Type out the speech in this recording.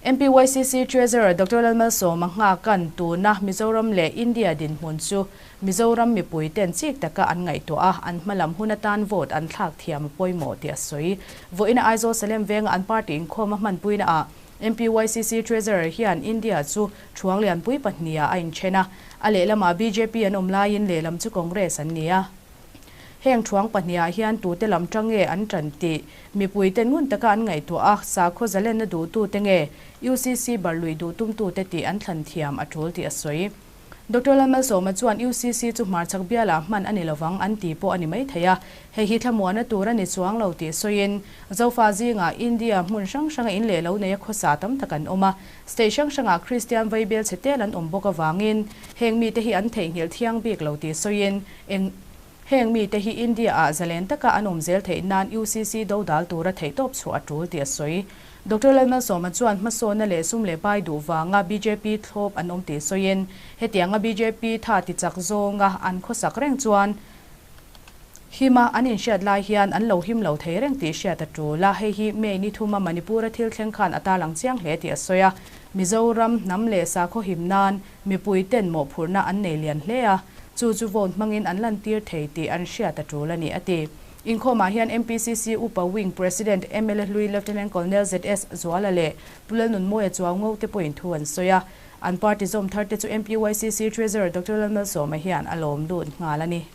MPYCC Treasurer Doctor Lalmalsawma Nghakan tuna Mizoram leh India dinhmun chu Mizoram mipui ten chik taka an ngaihtuah a, an hmalam hun atan vote an thlak thiam a pawimawh tih a sawi. Vawiina Aizawl Salem venga an party inkhawm a hmanpuina ah MPYCC Treasurer hian India chu thuang lianpui pahniha a inthen a, a lehlamah bjp an awm laiin lehlam chu Congress an ni a. Heng thuang pahnihah hian tute lam tang nge an tan tih mipuite ngun taka an ngaihtuah a, sakhaw zalenna duhtute nge UCC barluih duh tumtute tih an thlan thiam a tul tih a sawi. Doctor Lalmalsawma chuan UCC chu hmarchhak bialah hman a ni lovang an ti pawh a ni maithei a, hei hi thlamuana tur a ni chuang lo tih sawiin Zofa zingah India hmun hrang hranga in leh lo neia khawsa tam tak an awm a, state hrang hrangah Kristian vaibel chhe tel an awm bawk avangin heng mite hi an theihnghilh thiang bik lo tih sawiin Eng heng mite hi India-ah zalen taka an awm zel theih nan UCC dodal tura theihtawp chhuah a tul tih a sawi. Doctor Lalmalsawma chuan hmasawnna leh sum leh pai duh vanga bjp thlawp an awm tih sawiin, hetianga bjp tha ti chak zawnga an khawsak reng chuan hima an inhriat lai hian an lo him lo thei reng tih hriat a tul a, hei hi May ni thuma Manipur-a thil thleng khan a tarlang chiang hle tih a sawi a. Mizoram hnam leh sakhaw him nan Mipui ten mawhphurhna an nei lian hle a, chu chu vote hmangin an lantir thei tih an hriat a tul a ni, a ti. Inkhawmah hian MPCC Upa Wing President mla hlui Lieutenant Colonel ZS Zuala leh Pu Lalnunmawia Chuaungo te pawhin thu an sawi a. An party zawm thar te chu MPYCC Treasurer Doctor Lalmalsawma hian a lawm lut nghal a ni.